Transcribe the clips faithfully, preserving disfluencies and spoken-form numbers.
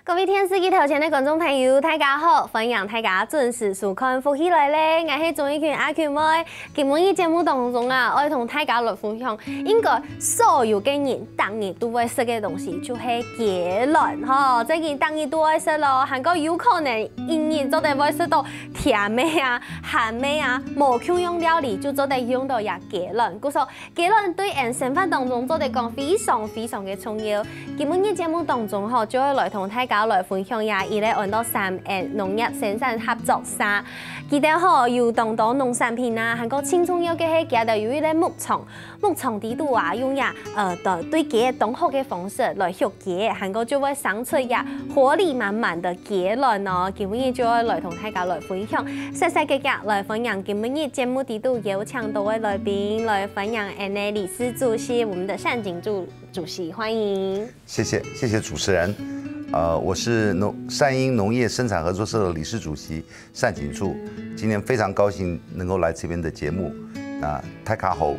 各位電視機頭前个觀眾朋友，大家好！歡迎大家準時收看《福氣來了》，𠊎係鍾意群阿群妹。今晡日節目當中啊，愛同大家來分享，應該所有个人逐日都會食个東西，就係雞卵吼。最近逐日都會食囉，還過有可能一日做得會食到甜个啊、鹹个啊，無共樣料理就做得用到這雞卵。故所 雞卵對𠊎生活當中做得講非常非常个重要。今晡日節目當中吼，就會來同大家來分享一下，佢个安到三N農業生產合作社。佢等吼有當多農產品啊，還過盡重要个係佢等有一個牧場，牧場底肚啊，用這呃的對雞个當好个方式來畜雞，還過就會生出這活力滿滿的雞卵哦。今晡日就會來同大家來分享，細細个个來分享今晡日節目底肚有 請到个來賓來歡迎𠊎等个理事主席，我們的單景柱主席，歡迎。謝謝，謝謝主持人。呃，我是農，善英農業生產合作社的理事主席单景柱，今天非常高興能夠來這邊的節目。啊，大家好。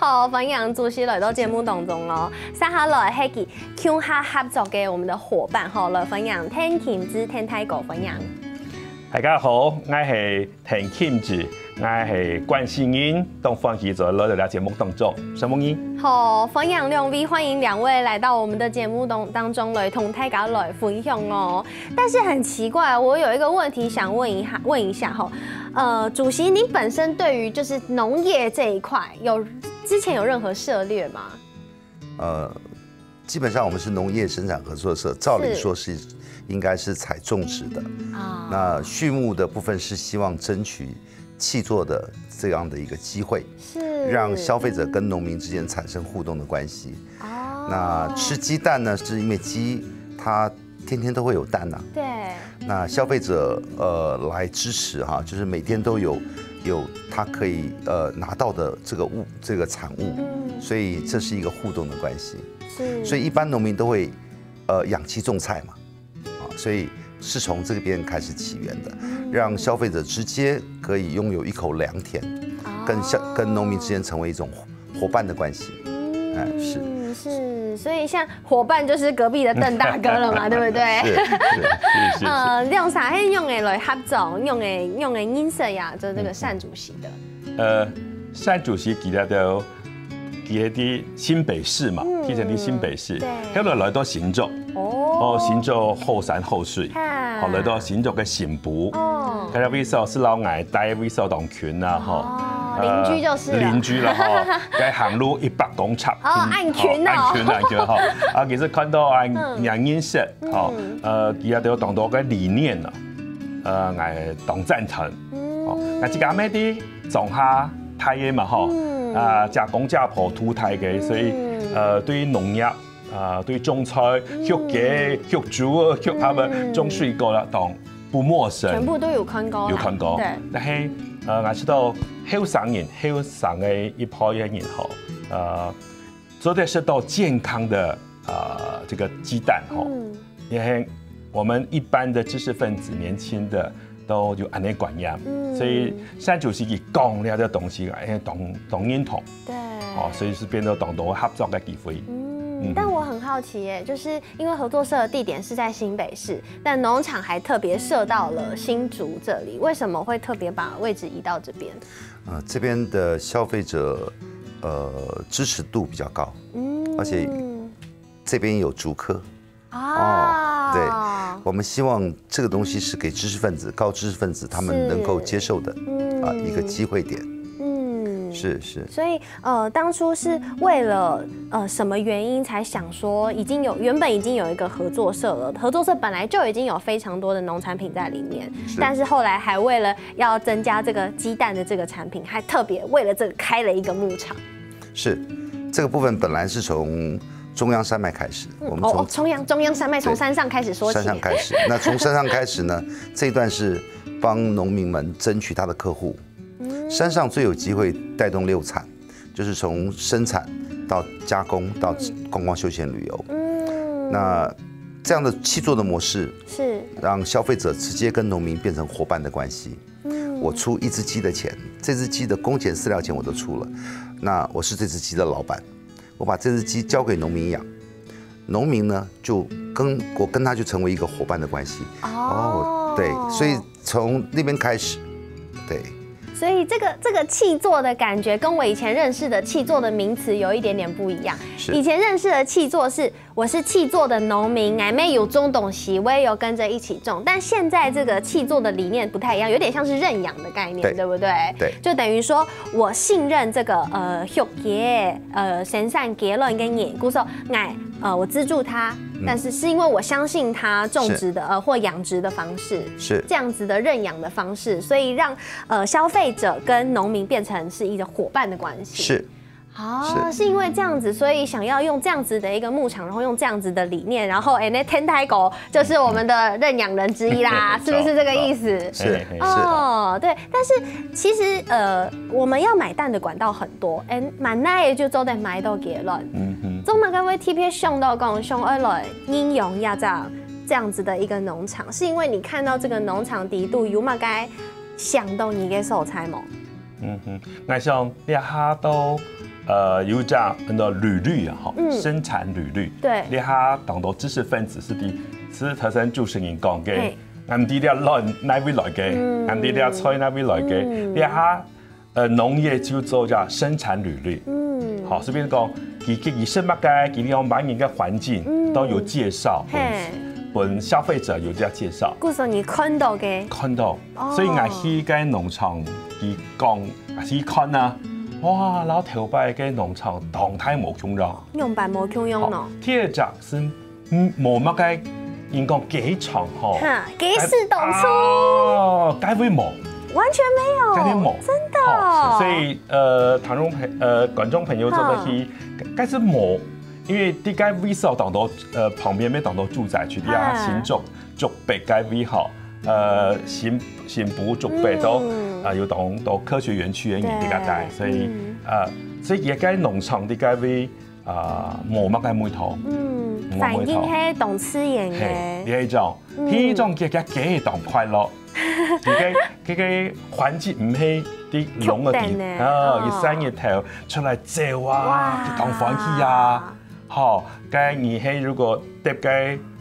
好，歡迎主席來到節目當中哦。接下來係佢共下合作个我們的夥伴吼，來歡迎田欽志田大哥，歡迎。大家好，𠊎係 田欽志，𠊎係關心人，當歡喜做來到這節目當中，承蒙你。好，歡迎兩位，歡迎兩位來到我們的節目當，當中來同大家來分享哦。但是很奇怪，我有一個問題想問一下，問一下吼，呃，主席，您本身對於就是農業這一塊有，之前有任何涉獵嗎？呃，基本上我們是農業生產合作社，照理說是應該是採種植的。啊。那畜牧的部分是希望爭取契作的這樣的一個機會，是。讓消費者跟農民之間產生互動的關係。哦。那吃雞蛋呢，是因為雞它天天都會有蛋啊。對。那消費者，呃，來支持哈，就是每天都有，有他可以，呃，拿到的這個物，這個產物。嗯。所以這是一個互動的關係。是。所以一般農民都會，呃，養雞種菜嘛，啊，所以是從這邊開始起源的，嗯。讓消費者直接可以擁有一口良田，哦。跟消，跟農民之間成為一種伙伴的關係。嗯，哎，是。是，所以像伙伴就是隔壁的鄧大哥了嘛，對不對？是，是，是，是，是。呃，用啥，係用个來合作，用个，用个認識呀，就這個单主席的。呃，单主席其實就佢係在新北市嘛，嗯。之前在新北市，對。後來來到新竹，哦。哦，新竹後山後水，哈。好，來到新竹个新埔。哦。佢个位所係摎𠊎戴位所當近啊，吼。哦，呃，鄰居就是了。鄰居了吼，該行路一百公尺。哦，恁近哦。好，恁近，恁近吼。啊，其實看到啊，嗯。也認識，吼，嗯。呃，佢也有當多个理念啊，呃，𠊎當贊成。嗯。哦，該自家乜在莊下大个嘛，吼，嗯。啊，姐公姐婆渡大个，所以，嗯。呃，對農業 啊，對種菜、畜雞、畜豬、畜鴨仔、嗯。種水果啦，當不陌生。全部都有看過啦。有看過。對。但係，呃，𠊎知道後生人，後生个一輩个人吼，呃，做得食到健康的，呃，這個雞蛋吼。嗯。因為我們一般的知識分子、年輕的 都有恁呢觀念。嗯。所以單主席佢講了這東西，哎，當，當認同。對。哦，所以是變成當多合作个機會。嗯，嗯。但我很好奇耶，就是因為合作社的地點是在新北市，但農場還特別設到了新竹這裡，為什麼會特別把位置移到這邊？呃，這邊的消費者，呃，支持度比較高，嗯。而且這邊有竹科， 哦，對，我們希望這個東西是給知識分子、高知識分子他們能夠接受的，是。嗯。啊，一個機會點。嗯。是，是。所以，呃，當初是為了，呃，什麼原因才想說已經有，原本已經有一個合作社了，合作社本來就已經有非常多的農產品在裡面，是。但是後來還為了要增加這個雞蛋的這個產品，還特別為了這個開了一個牧場。 是，這個部分本來是從中央山脈開始，嗯，我們從，哦，哦，中央，中央山脈從，對，山上開始說起。山上開始。那從山上開始呢，這一段是幫農民們爭取他的客戶。嗯。山上最有機會帶動六產，就是從生產到加工到，嗯，觀光休閒旅遊。嗯。那這樣的契作的模式，是。讓消費者直接跟農民變成伙伴的關係。 嗯。我出一隻雞的錢，這隻雞的工錢、飼料錢我都出了，那我是這隻雞的老闆，我把這隻雞交給農民養，农民呢，就跟我跟他就成为一个伙伴的关系。哦，对，所以从那边开始，对，所以这个这个契作的感觉，跟我以前认识的契作的名词有一点点不一样。是以前认识的契作是，我是契作的农民，俺妹有种东西，我也有跟着一起种。但现在这个契作的理念不太一样，有点像是认养的概念，对对不对？对就等于说我信任这个呃畜业呃生产阶段跟人，故说俺呃我资助他，但是是因为我相信他种植的呃或养殖的方式。是这样子的认养的方式，所以让呃消费者跟农民变成是一个伙伴的关系。是哦，是因为这样子，所以想要用这样子的一个牧场，然后用这样子的理念，然后哎，那天台狗就是我们的认养人之一啦，是不是这个意思？是嘿哦，对，但是其实呃，我们要买蛋的管道很多，哎，蛮难也就做得买到结论。嗯哼，中马该会特别想到讲，想要来应用一下这样这样子的一个农场，是因为你看到这个农场底肚有嘛该想到你个所在吗？嗯哼，那像这下都呃有一张很多履历啊，哈，嗯生产履历，对这下当多知识分子是的，是头先主持人讲个嘿，俺们这料卵哪位来个，俺们这料菜哪位来个，这下呃农业就做叫生产履历，嗯，好，随便讲，佢佢佢生么个，佢用满人个环境都有介绍，嘿，本消费者有这样介绍。故所你看到个，看到，哦所以我去个农场，佢讲，去看啊，哇，老头摆个农场当大无穷样。用板无共用喏。第一只是嗯，无么个，人讲鸡场吼，哈，鸡屎当粗，哦，该位无，完全没有，该位无，真的好哦。所以呃，听众朋呃观众朋友做得去，该是无，因为这个位所当多呃旁边没当多住宅区，你看啊新竹竹北该位吼，呃新新埔竹北都嗯啊有当多科学园区的人在该带，对所以嗯呃所以也该农场的该位啊无么个味道。嗯，我反应们头黑懂吃眼嘿，哎，第一种，第一种给给给一种快乐，你个这个环境唔系啲农个地曲denng呢啊，哦佢三日头出来走啊，佢当欢喜啊，吼，该你系如果跌个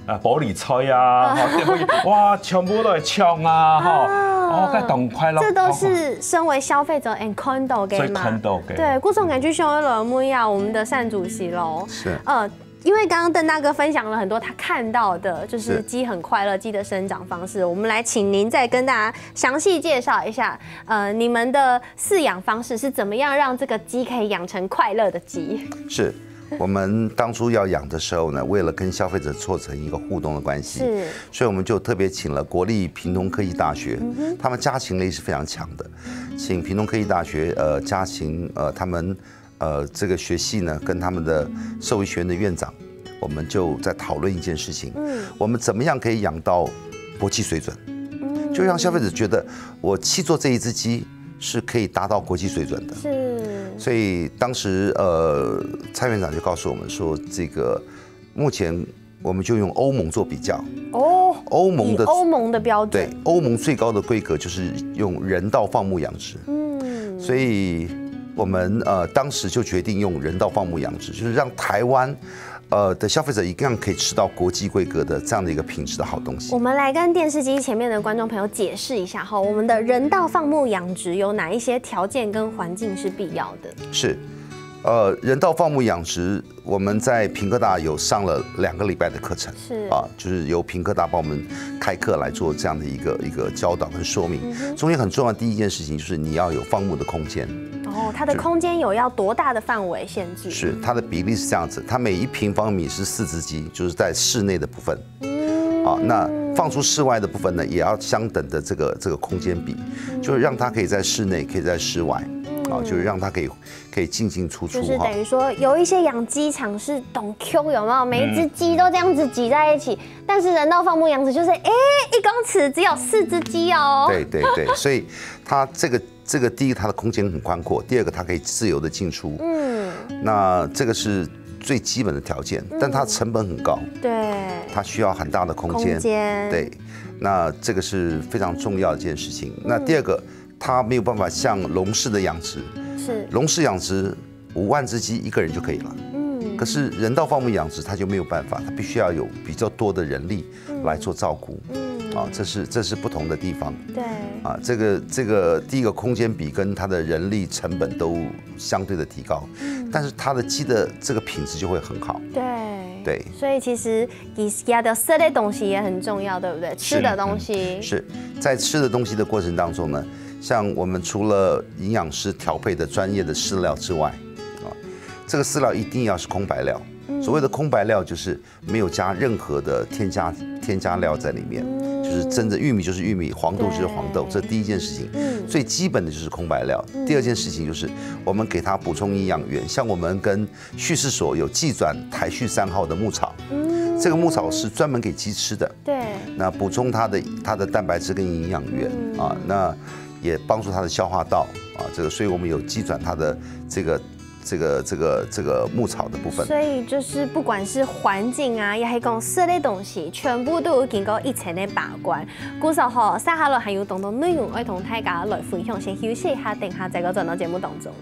呃玻璃菜啊，吼，跌玻璃，哇，全部都系抢啊，吼，哦，该当快乐，这都是身为消费者 and 看到所以的嘛。看到个，对，故所感觉想要来问一下我们的单主席喽。是。呃，因为刚刚邓大哥分享了很多他看到的，就是是鸡很快乐，鸡的生长方式。我们来请您再跟大家详细介绍一下，呃，你们的饲养方式是怎么样让这个鸡可以养成快乐的鸡？是，我们当初要养的时候呢，为了跟消费者做成一个互动的关系，是，所以我们就特别请了国立屏东科技大学，他们家禽类是非常强的，请屏东科技大学呃家禽呃他们呃这个学系呢跟他们的兽医学院的院长，我们就在讨论一件事情，嗯我们怎么样可以养到国际水准？嗯，就让消费者觉得我契作这一只鸡是可以达到国际水准的。是，所以当时呃，蔡院长就告诉我们说，这个目前我们就用欧盟做比较，哦，欧盟的以欧盟的标对准，欧盟最高的规格就是用人道放牧养殖，嗯，所以我们呃当时就决定用人道放牧养殖，就是让台湾呃的消费者一样可以吃到国际规格的这样的一个品质的好东西我。们来跟电视机前面的观众朋友解释一下哈，我们的人道放牧养殖有哪一些条件跟环境是必要的？是，呃，人道放牧养殖，我们在屏科大有上了两个礼拜的课程，是啊，就是由屏科大帮我们开课来做这样的一个一个教导跟说明。中间很重要的第一件事情就是你要有放牧的空间，哦，它的空间有要多大的范围限制？是它的比例是这样子，它每一平方米是四只鸡，就是在室内的部分。嗯啊，那放出室外的部分呢，也要相等的这个这个空间比，就是让它可以在室内，可以在室外，啊，就是让它可以可以进进出出哈。就是等于说，有一些养鸡场是懂 Q 有没有？每一只鸡都这样子挤在一起，但是人道放牧养殖就是，哎，一公尺只有四只鸡哦。对对对，所以它这个这个第一个它的空间很宽阔，第二个它可以自由的进出，嗯，那这个是最基本的条件，但它成本很高，对，它需要很大的空间，空间对，那这个是非常重要的一件事情。那第二个，它没有办法像笼式的养殖，是，笼式养殖五万只鸡一个人就可以了，嗯，可是人道放牧养殖它就没有办法，它必须要有比较多的人力来做照顾。嗯啊，这是这是不同的地方。对，啊，这个这个第一个空间比跟它的人力成本都相对的提高，但是它的鸡的这个品质就会很好。对对所以其实其实它的食个东西也很重要，对不对？吃的东西是在吃的东西的过程当中呢，像我们除了营养师调配的专业的饲料之外，啊，这个饲料一定要是空白料。所谓的空白料就是没有加任何的添加添加料在里面，就是真的玉米就是玉米，黄豆就是黄豆，这第一件事情。嗯最基本的就是空白料。第二件事情就是我们给它补充营养源，像我们跟畜试所有寄转台畜三号的牧草，嗯这个牧草是专门给鸡吃的。对那补充它的它的蛋白质跟营养源啊，那也帮助它的消化道啊，这个，所以我们有寄转它的这个这个这个这个牧草的部分。所以就是不管是环境啊，也係講食个东西，全部都有经过一层的把关。故所吼，接下來還有當多內容愛同大家來分享，先休息一下，等下再過轉到節目當中。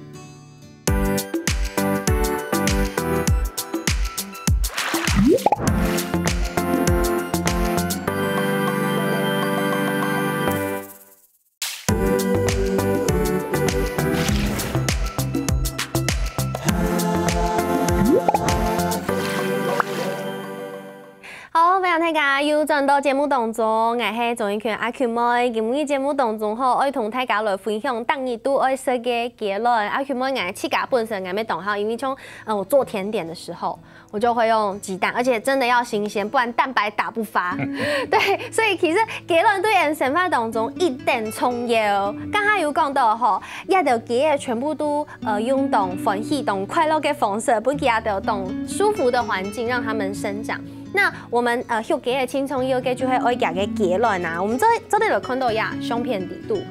好，歡迎大家又轉到節目當中，𠊎係鍾意權阿權妹。今日節目當中吼，愛同大家來分享逐日都愛食个雞卵。阿權妹，𠊎自家本身𠊎乜當好，因為像嗯我做甜點的時候，我就會用雞蛋，而且真的要新鮮，不然蛋白打不發。對，所以其實雞卵對人生活當中一定重要。剛才有講到吼，這兜雞仔全部都呃用當歡喜、當快樂个方式，分佢兜當舒服的環境，讓牠們生長。那我們呃畜雞个青蔥有个就會愛加个雞卵啊，我們這這裡有看到呀，相片底肚。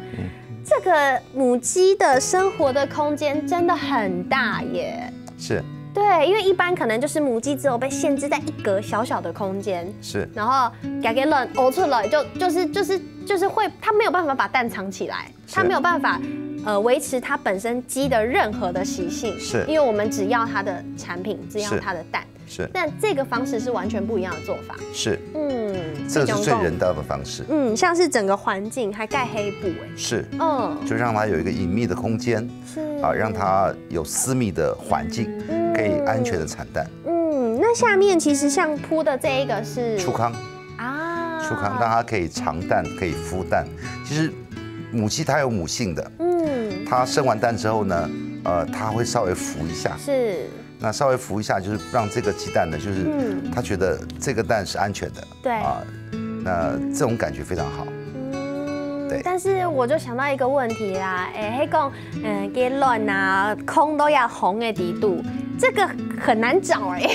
這個母雞的生活的空間真的很大耶。是对，因为一般可能就是母鸡只有被限制在一格小小的空间，是然后雞卵屙出来就就是就是就是会，它没有办法把蛋藏起来，它没有办法呃维持它本身鸡的任何的习性，是因为我们只要它的产品，只要是它的蛋，是但这个方式是完全不一样的做法。是，嗯，这是最种人道的方式。嗯，像是整个环境还盖黑布哎，是，嗯，就让它有一个隐秘的空间是啊，让它有私密的环境，可以安全的产蛋。嗯，那下面其实像铺的这一个是畜糠，啊，畜糠让它可以藏蛋，可以孵蛋。其实母鸡它有母性的，嗯它生完蛋之后呢，呃，它会稍微孵一下。是那稍微孵一下，就是让这个鸡蛋呢，就是嗯它觉得这个蛋是安全的对。啊，那这种感觉非常好。嗯对但是我就想到一个问题啦，哎，黑讲，嗯，给卵啊，空都要红的底肚，这个很难找哎，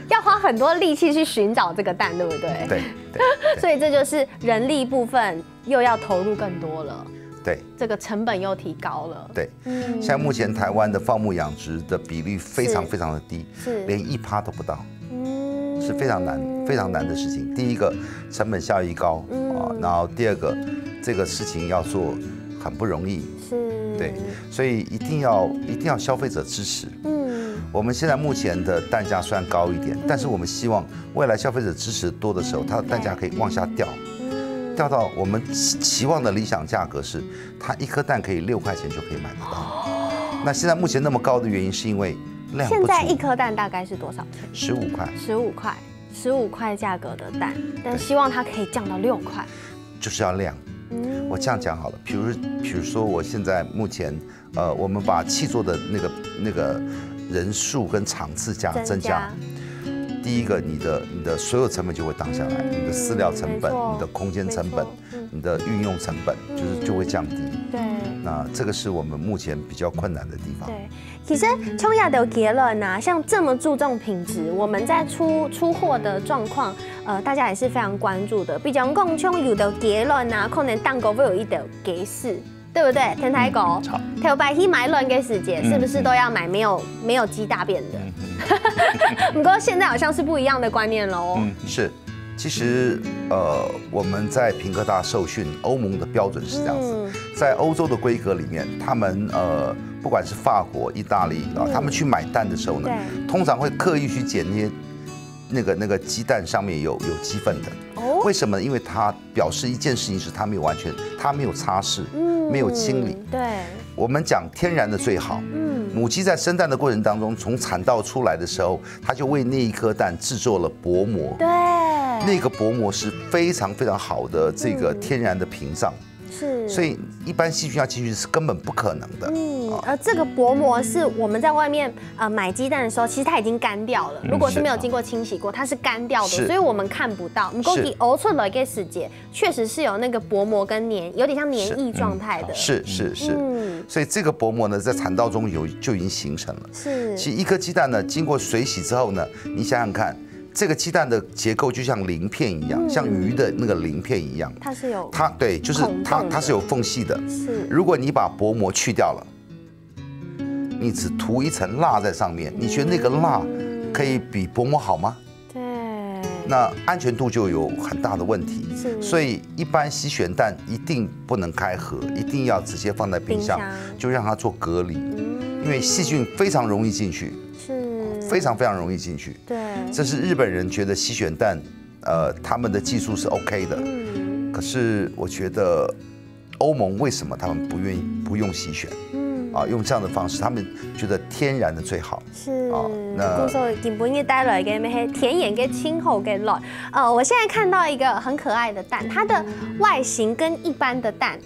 要花很多力气去寻找这个蛋，对不对？对对所以这就是人力部分又要投入更多了，对这个成本又提高了。对，嗯像目前台湾的放牧养殖的比率非常是非常的低，是连一趴都不到，嗯是非常难非常难的事情。第一个成本效益高啊，然后第二个这个事情要做很不容易，是对，所以一定要一定要消费者支持。嗯我们现在目前的蛋价虽然高一点，但是我们希望未来消费者支持多的时候，它的蛋价可以往下掉，嗯掉到我们期期望的理想价格是，它一颗蛋可以六块钱就可以买得到。那现在目前那么高的原因是因为量不足，现在一颗蛋大概是多少钱？十五块，十五块，十五块价格的蛋，但对希望它可以降到六块。就是要量。嗯我这样讲好了，比如比如说我现在目前，呃，我们把契作的那个那个人数跟场次加增加，第一个，你的你的所有成本就会降下来，你的饲料成本、没错你的空间成本没错、嗯你的运用成本，就是就会降低。对那这个是我们目前比较困难的地方。对，其实冲亚的结论啊，像这么注重品质，我们在出出货的状况，呃，大家也是非常关注的。比方讲，像有的结论啊，可能蛋糕会有一点给事。对不对？天台狗，好，头摆去买卵的时节，嗯是不是都要买没有没有鸡大便的？不过现在好像是不一样的观念喽。是，其实呃，我们在平科大受训，欧盟的标准是这样子，嗯在欧洲的规格里面，他们呃不管是法国、意大利啊，他们去买蛋的时候呢，对通常会刻意去捡那些那个那个鸡蛋上面有有鸡粪的。哦为什么？因为它表示一件事情是它没有完全，它没有擦拭，没有清理。对，我们讲天然的最好。嗯，母鸡在生蛋的过程当中，从产道出来的时候，它就为那一颗蛋制作了薄膜。对，那个薄膜是非常非常好的这个天然的屏障，是，所以一般细菌要进去是根本不可能的。嗯，呃，这个薄膜是我们在外面呃买鸡蛋的时候，其实它已经干掉了。如果是没有经过清洗过，它是干掉的，是所以我们看不到。不过是你熬出来的时节，确实是有那个薄膜跟黏，有点像黏液状态的。是是是，嗯，所以这个薄膜呢，在产道中有就已经形成了。是，其实一颗鸡蛋呢，经过水洗之后呢，你想想看，这个鸡蛋的结构就像鳞片一样，嗯像鱼的那个鳞片一样。它是有它对，就是孔洞的它它是有缝隙的。是，如果你把薄膜去掉了，你只涂一层蜡在上面，你觉得那个蜡可以比薄膜好吗？对，那安全度就有很大的问题。是所以一般洗选蛋一定不能开盒，一定要直接放在冰箱，冰箱就让它做隔离，嗯因为细菌非常容易进去，是非常非常容易进去。对，这是日本人觉得洗选蛋，呃，他们的技术是 OK 的。嗯可是我觉得欧盟为什么他们不愿意不用洗选嗯啊？用这样的方式，他们觉得天然的最好。是，好那故所今晡日帶來个乜係天然个清好个卵。呃，我現在看到一個很可愛的蛋，它的外形跟一般的蛋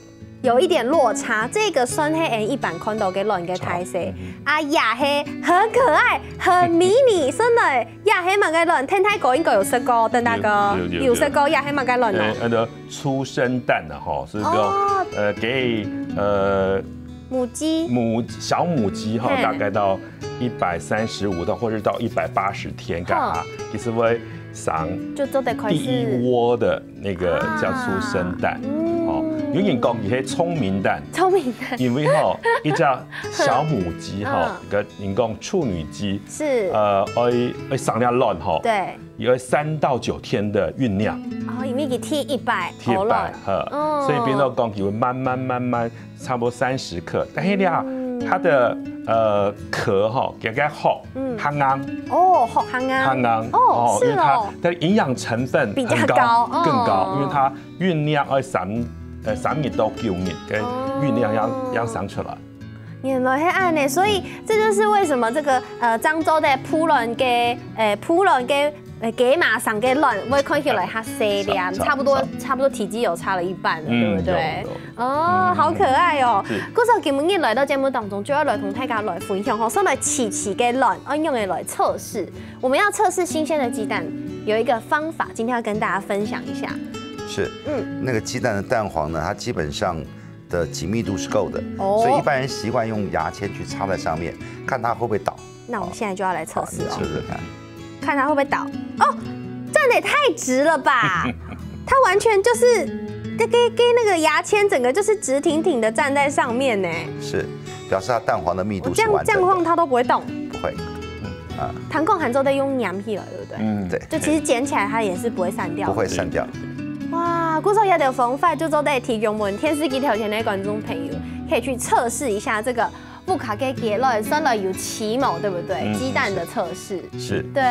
有一點落差，這個算係𠊎一般看到个卵个大細，啊，也係很可愛、很迷你，真的，也係麼个卵？天泰哥應該有食過，鄧大哥有有有有食過，也係麼个卵呃哦？，那个初生蛋呢，哈，是个哦呃给呃母雞，母小母鸡哈嘿，大概到一百三十五到或者到一百八十天干哈，其实会生就做得開第一始窝的那个啊叫初生蛋，嗯哦，有人讲伊是聪明蛋，聰明的，因为哈一只小母鸡哈嗯，跟人讲处女鸡，是，呃，愛愛生了卵哈，對，有三到九天的酝酿。然後因為佢第一擺，鐵板，哈，哦所以變到講佢會慢慢慢慢，差不多三十克。但是呢，嗯它的呃壳哈，該个殼，嗯較硬，哦，好香啊，較硬，哦是哦因為它的營養成分比較很高哦更高，因為它醞釀要三呃三日到九日，跟哦醞釀要要生出來。原來係恁呢，所以這就是為什麼這個呃漳州个烰卵个，呃烰卵个，呃雞嫲生个卵，會看起來較細粒，差差不多差差不多體積有差了一半了，嗯對不對？有有哦，好可愛哦！是故所今晡日來到節目當中，就要來同大家來分享吼，先來試試个卵，愛用个來測試。我們要測試新鮮的雞蛋，有一個方法，今天要跟大家分享一下。是，嗯那个鸡蛋的蛋黄呢，它基本上的紧密度是够的，哦所以一般人习惯用牙签去插在上面，看它会不会倒。那我們現在就要來測試哦你試。試看。看它會不會倒。哦，站得也太直了吧！它完全就是跟跟跟那個牙籤整個就是直挺挺的站在上面呢。是，表示它蛋黄的密度是完整的。我這樣這樣晃它都不會動。不會，嗯啊，彈弓還做得用黏起來，對不對？嗯，對，就其實剪起來它也是不會散掉的。不會散掉。哇，故所有的方法就做得提供我們電視機頭前的觀眾朋友，可以去測試一下這個屋下个雞卵，算來有起毛，對不對？嗯雞蛋的測試。是，對，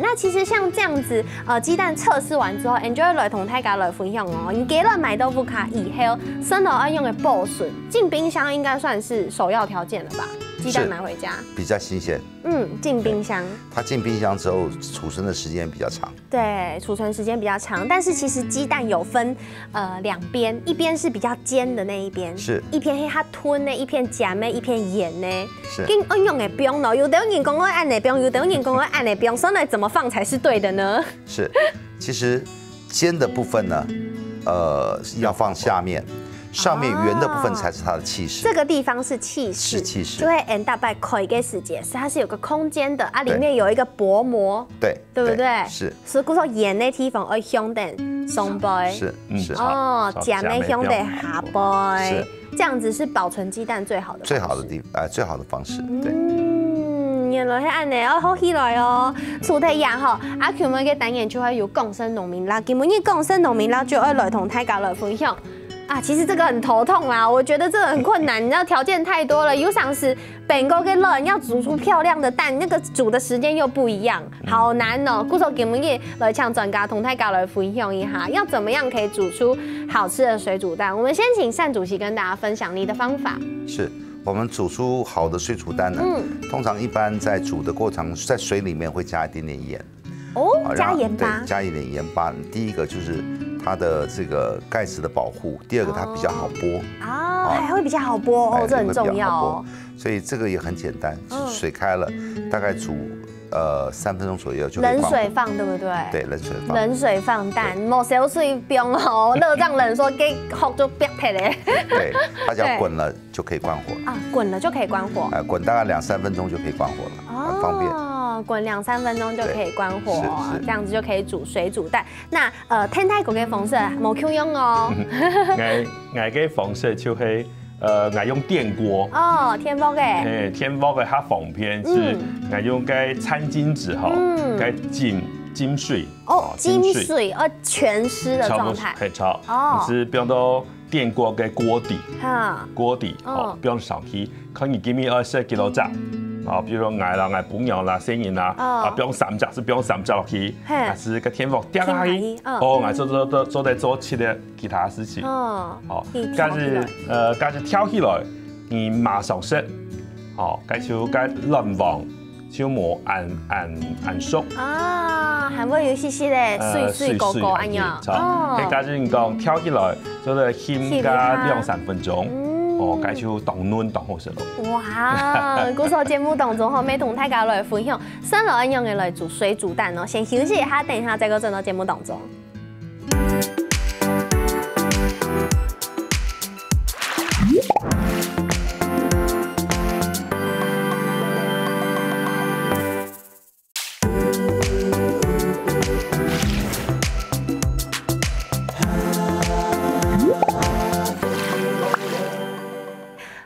那其實像這樣子，呃，雞蛋測試完之後，Angel來同大家來分享哦。你雞卵買到屋下以後，算來愛用个保存，進冰箱應該算是首要條件了吧？雞蛋是買回家，比較新鮮，嗯，進冰箱。它進冰箱之後儲存的時間比較長。對，儲存時間比較長，但是其實雞蛋有分呃兩邊，一邊是比較煎的那一邊，是一片係較吞的，一片鹹的，一片鹽的。是跟愛用个冰咯，有的人講愛恁呢冰，有的人講愛恁呢冰，所以怎麼放才是對的呢？是，其實煎的部分呢，呃，要放下面，上面圓的部分才是它的氣室。這個地方是氣室，是氣室就會恁大擺開个時節，所以它是有個空間的啊，裡面有一個薄膜，對，對不對？是所以故所鹽的地方愛向等上背。是嗯是。哦，好鹹的向等下背，是這樣子是保存雞蛋最好的方式最好的地呃最好的方式，對。嗯，原來係恁呢，哦，好起來哦。除忒樣吼，阿Q妹个單元就會有講生農民啦。今晡日講生農民啦，就愛來同大家來分享。啊，其实这个很头痛啦，我觉得这个很困难，你知道条件太多了，有常是本勾跟肉，你要煮出漂亮的蛋，那个煮的时间又不一样，好难哦。故所今日来请专家同大家来分享一下，要怎么样可以煮出好吃的水煮蛋。我们先请单主席跟大家分享你的方法。是我们煮出好的水煮蛋呢，嗯，通常一般在煮的过程，在水里面会加一点点盐。哦，加盐吧，加一点盐巴。第一个就是它的这个盖子的保护，第二个它比较好剥。啊，还会比较好剥哦，这很重要哦。所以这个也很简单，水开了，大概煮呃三分钟左右就可以关火。冷水放对不对？对，冷水放。冷水放蛋，莫烧水冰哦，热胀冷缩，给好就别开嘞。对，它只要滚了就可以关火了。啊，滚了就可以关火。哎，滚大概两三分钟就可以关火了，很方便。哦，滚两三分钟就可以关火，是是，这样子就可以煮水煮蛋。那呃，添大个个方式，无共样哦。我我个方式就係呃，我用电锅。哦，电锅个。哎，电锅个它方便是，我用个餐巾纸吼，个浸浸水。哦，浸水，呃，全湿的状态。很潮。哦，是放到电锅个锅底，哈，锅底哦，放上去，看你今日爱食几多只。啊，比如说我啦、我鸨鸯啦、仙人啦，啊，放三只是放三只落去，还是个电锅点下去，哦，我做做做做得做七个其他事情。哦，好，但是呃，但是跳起来，你马上食，好，该就该卵黄就无恁恁恁熟啊，还会有一些些的水水勾勾恁样。好，哦，但是你讲跳起来，做得浸个两三分钟，哦，该就当嫩当好食咯。哇，故所节目当中吼，每同大家来分享，先来恁样个来煮水煮蛋哦，先休息一下，等一下再过转到节目当中。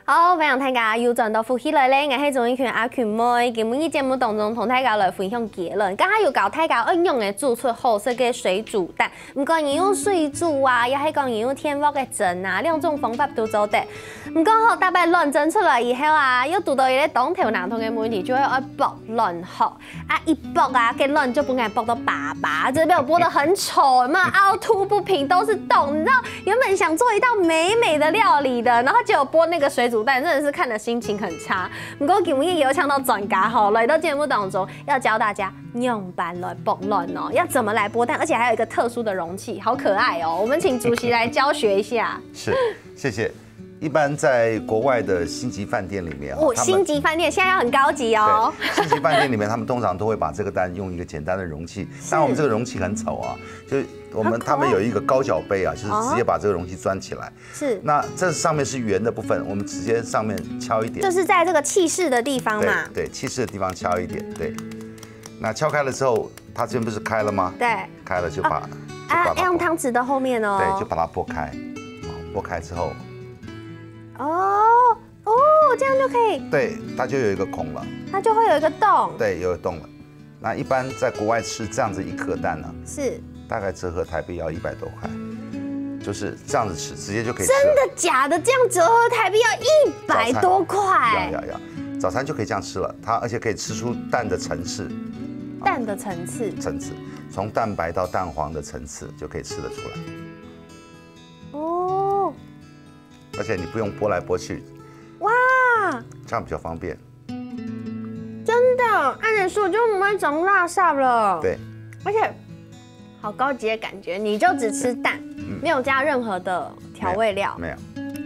好，欢迎大家又转到福氣來了，𠊎係鍾意群阿群妹。今晡日節目當中同大家來分享結論，剛剛有教大家愛仰仔煮出好食个水煮蛋，毋管你用水煮啊，也係講你用電鍋个蒸啊，兩種方法都做得。毋過吼，逐擺卵蒸出來以後啊，又堵到一個當頭那痛个問題，就係愛剝卵殼。 啊，一剝啊，該卵就分𠊎剝到巴巴，這邊我剝得很醜，有沒有？凹凸不平，都是洞。你知道，原本想做一道美美的料理的，然後結果剝那個水煮蛋，真的是看得心情很差。不過今日有請到專家吼，來到節目當中，要教大家仰般來剝卵哦，要怎麼來剝蛋，而且還有一個特殊的容器，好可愛哦。我們請主席來教學一下。是，謝謝。 一般在国外的星级饭店里面，哦，星级饭店现在要很高级哦。星级饭店里面，他们通常都会把这个蛋用一个简单的容器，但我们这个容器很丑啊，就是我们他们有一个高脚杯啊，就是直接把这个容器装起来。是，那这上面是圆的部分，我们直接上面敲一点，就是在这个气室的地方嘛。对，气室的地方敲一点，对。那敲开了之后，它这边不是开了吗？对，开了就把啊，要用汤匙的后面哦。对，就把它拨开，拨开之后，哦。 哦，这样就可以。对，它就有一个孔了。它就会有一个洞。对，有个洞了。那一般在国外吃这样子一颗蛋呢，是大概折合台币要一百多块，就是这样子吃，直接就可以吃。真的假的？这样折合台币要一百多块？要要要，早餐就可以这样吃了，它而且可以吃出蛋的层次。蛋的层次，层次，从蛋白到蛋黄的层次就可以吃得出来。哦。 而且你不用拨来拨去，哇，这样比较方便。真的，按理说就不会长垃圾了。对，而且好高级的感觉，你就只吃蛋，没有加任何的调味料。没有，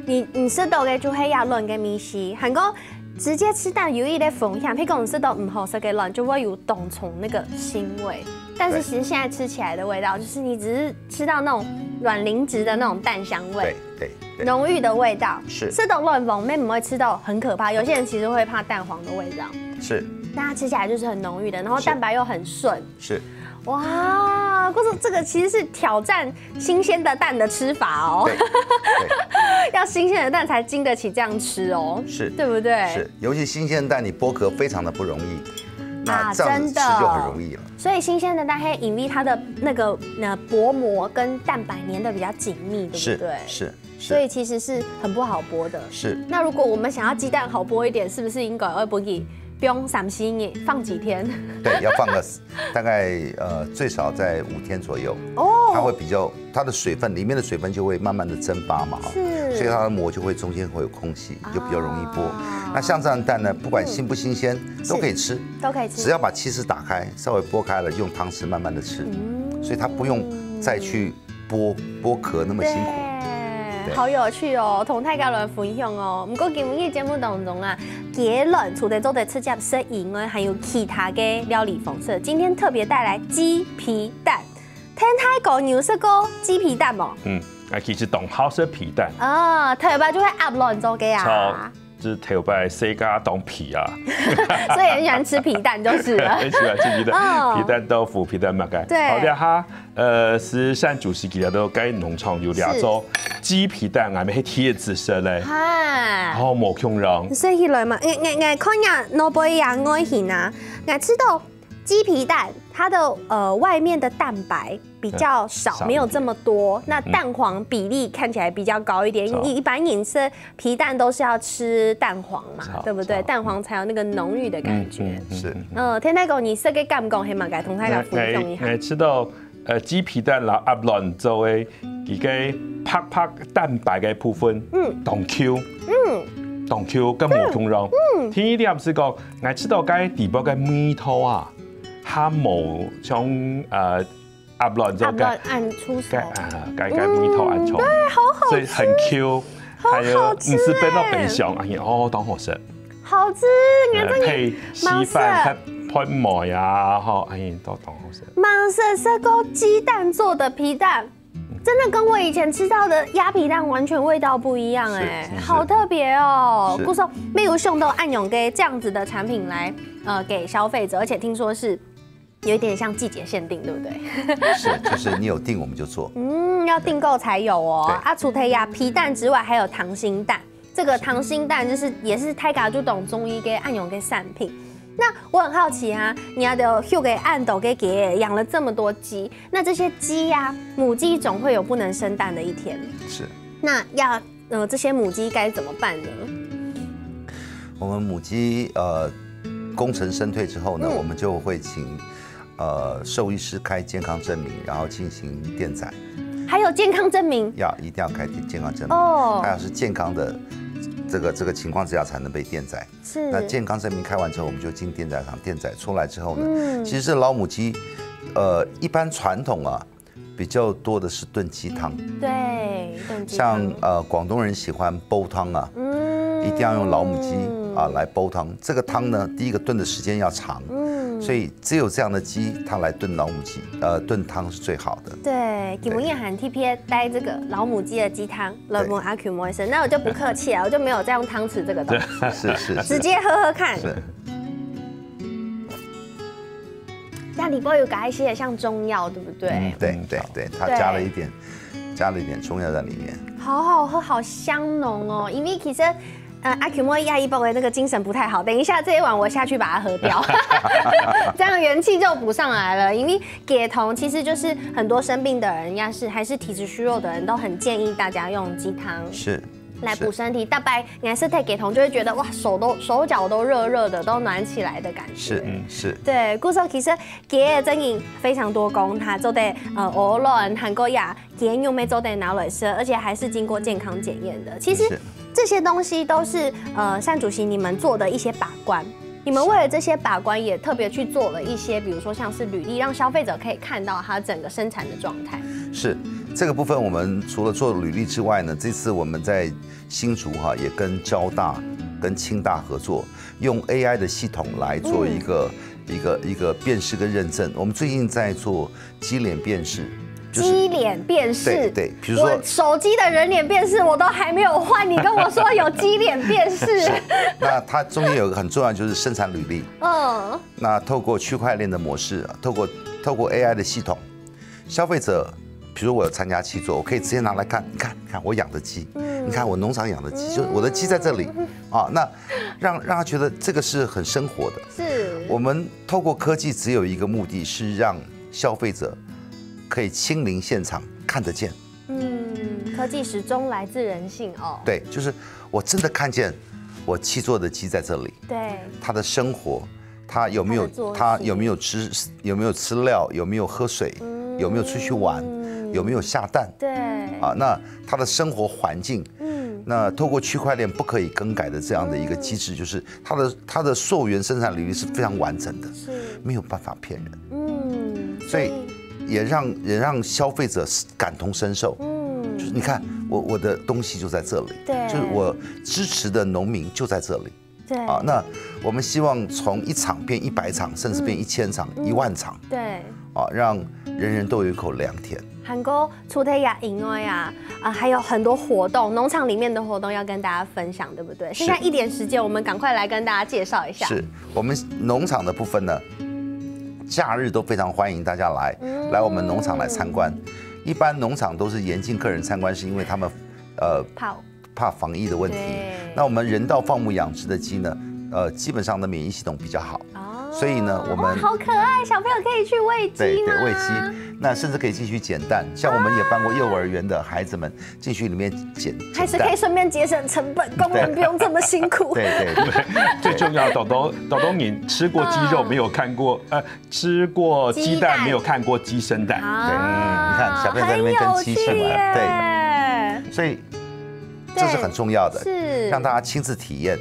你你食到个就係卵个味緒，還過直接吃蛋有一个風險，譬如講你食到毋好食个卵，就會有當重那个腥味。但是其实现在吃起来的味道，就是你只是吃到那种卵磷脂的那种蛋香味。对对对，浓郁的味道，是吃到卵黃面不会吃到很可怕，有些人其实会怕蛋黄的味道，是但它吃起来就是很浓郁的，然后蛋白又很顺，是，哇，或者这个其实是挑战新鲜的蛋的吃法哦，对对要新鲜的蛋才经得起这样吃哦，是对不对？是，尤其新鲜蛋，你剥壳非常的不容易，那啊这样子吃真的就很容易了。所以新鲜的蛋黑，因为它的那个呃薄膜跟蛋白粘的比较紧密，对是不对？是，所以其实是很不好剥的。是。那如果我们想要鸡蛋好剥一点，是不是应该要分佢放三四日，放几天？对，要放个大概呃最少在五天左右，哦，它会比较它的水分里面的水分就会慢慢的蒸发嘛哈，是所以它的膜就会中间会有空隙，就比较容易剥。啊那像这样的蛋呢，不管新不新鲜都可以吃，都可以吃，只要把气室打开，稍微剥开了，用汤匙慢慢的吃，所以它不用再去剥剥壳那么辛苦。对，好有趣哦，同大家来分享哦。不过今日节目当中啊，雞卵除了做得直接食以外，还有其他的料理方式。今天特别带来鸡皮蛋，天太狗牛是个鸡皮蛋哦。嗯，啊，其实當好食皮蛋，啊，特别就係鴨卵做个啊。就頭擺世界當皮啊，所以很喜欢吃皮蛋就是了。很喜欢吃皮蛋，哦皮蛋豆腐、皮蛋麼个。對好，這下呃，係上主時期都該農場有這做雞皮蛋，俺們係第一次食咧，哈，好無共樣。所以來嘛，我我我看下外背呀外形啊，我知道雞皮蛋它的呃外面的蛋白比较少，少没有这么多，那蛋黄比例看起来比较高一点。少你一般饮食皮蛋都是要吃蛋黄嘛，少对不对？少蛋黄才有那个浓郁的感觉。嗯是嗯，天太狗，你食个感覺係麼个？同大家分享一下。哎，知道呃，雞皮蛋摎鴨卵做个一个白白蛋白个部分，嗯當Q，嗯，當Q，跟無共樣。嗯第一點係講，我知道該底部个味道啊，它無像呃鴨卵做个鴨卵按出手个，啊，个个味道恁重，对，好好吃，所以很Q，好還有好吃毋使冰到欸冰箱，哎呀，哦，當好食。好吃。你看这个配稀飯、配配糜啊，吼，哎，都當好食。滿是這个雞蛋做的皮蛋，真的跟我以前吃到的鴨皮蛋完全味道不一样哎、是是是好特别哦。是故所沒有想到恁樣个這樣子的產品來呃給消費者，而且聽說是有一點像季節限定，對不對？是，就是你有订我们就做。嗯，要订购才有哦。对啊，除了鴨皮蛋之外，還有溏心蛋。這个溏心蛋就是也是大家就當中意个恁樣个產品。那我很好奇啊，你兜畜个恁多个雞，養了這麼多雞，那這些雞呀、母雞總會有不能生蛋的一天。是，那要呃这些母雞該怎麼辦呢？我们母鸡呃功成身退之后呢，嗯我们就会请呃兽医师开健康证明，然后进行电宰。還有健康證明要一定要开健康证明，哦它要是健康的这个这个情况之下才能被电宰。是那健康证明开完之后，我们就进电宰场，电宰出来之后呢，嗯其实这老母鸡，呃，一般传统啊比较多的是炖鸡汤，对炖鸡汤像呃广东人喜欢煲汤啊，嗯一定要用老母鸡啊来煲汤。这个汤呢，第一个炖的时间要长，嗯所以只有这样的鸡，它来炖老母鸡，呃，炖汤是最好的。对，今晡日還特別帶這個老母雞的雞湯來問阿Q妹醫生，那我就不客氣了，我就沒有再用湯匙這個東西，是是是，直接喝喝看。是，那裡背有加一些像中藥，對不對？嗯，对对对，它加了一点，加了一点中药在里面。好好喝，好香濃哦。因為其實，呃，阿Q妹壓一包的那個精神不太好，等一下這一碗我下去把它喝掉，這樣元氣就補上來了。因為雞湯其實就是很多生病的人，要是還是體質虛弱的人，都很建議大家用雞湯。是，來補身體。大概顏色太給同就會覺得哇，手都手腳都熱熱的，都暖起來的感覺。是是，對，故所其實雞的真的非常多功，它做得呃鵝卵、韓國呀，雞肉乜做得拿來食，而且還是經過健康檢驗的。其實是這些東西都是呃單主席你們做的一些把關。你們為了這些把關，也特別去做了一些，比如說像是履歷，讓消費者可以看到它整個生產的狀態。是，这个部分我们除了做履历之外呢，这次我们在新竹哈也跟交大、跟清大合作，用A I的系统来做一个、一个一个辨识跟认证。我们最近在做鸡脸辨识，就是鸡脸辨识，对对，比如说我手机的人脸辨识我都還沒有換，你跟我說有雞臉辨識，那它中间有一个很重要，就是生产履历。嗯，那透过区块链的模式，透过透过A I的系统，消费者，比如我有参加契作，我可以直接拿来看，你看，你看我养的鸡，你看我农场养的鸡，就我的鸡在这里啊，那让让他觉得这个是很生活的。是，我们透过科技，只有一个目的是让消费者可以亲临现场看得见。嗯，科技始终来自人性哦。对，就是我真的看见我七座的鸡在这里，对，它的生活，它有没有，它的作息，它有没有吃，有没有吃料，有没有喝水，嗯，有没有出去玩，有没有下蛋？对，啊，那它的生活环境，嗯，那透过区块链不可以更改的这样的一个机制，就是它的它的溯源生产履历是非常完整的，是，没有办法骗人。嗯，所以也让也让消费者感同身受。嗯，就是你看，我我的东西就在这里，对，就是我支持的农民就在这里。对，啊，那我们希望从一场变一百场，甚至变一千场、一万场，对，啊，让人人都有一口良田。韩哥，除了野营外啊，啊，还有很多活动，农场里面的活动要跟大家分享，对不对？剩下一点时间，我们赶快来跟大家介绍一下。是，我们农场的部分呢，假日都非常欢迎大家来，来我们农场来参观。一般农场都是严禁客人参观，是因为他们，呃，怕怕防疫的问题。对，那我们人道放牧养殖的鸡呢，呃，基本上的免疫系统比较好，哦，所以呢，我们，哇，好可爱，小朋友可以去喂鸡吗？对对，喂鸡，那甚至可以进去捡蛋。像我们也办过幼儿园的孩子们进去里面捡，还是可以顺便节省成本，工人不用这么辛苦。对对对，最重要，豆豆豆豆，你吃过鸡肉，没有看过，呃，吃过鸡蛋，没有看过鸡生蛋。啊，对，你看小朋友在那边跟鸡去玩，对，所以这是很重要的，是让大家亲自体验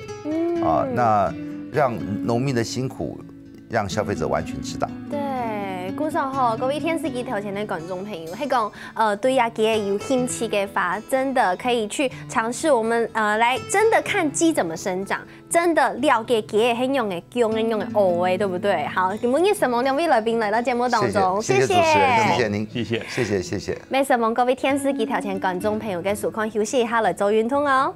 啊，那让农民的辛苦让消费者完全知道。对，故所吼，各位电视机头前的观众朋友，係讲，呃，对野鸡有兴趣的话，真的可以去尝试我们，呃，来真的看鸡怎么生长，真的了解雞係用个、用个、用个、学个，对不对？好，今日承蒙两位来宾来到节目当中，谢谢谢谢主持人，谢谢您，谢谢谢谢谢谢。也承蒙各位电视机头前观众朋友的收看，休息一下来做运动哦。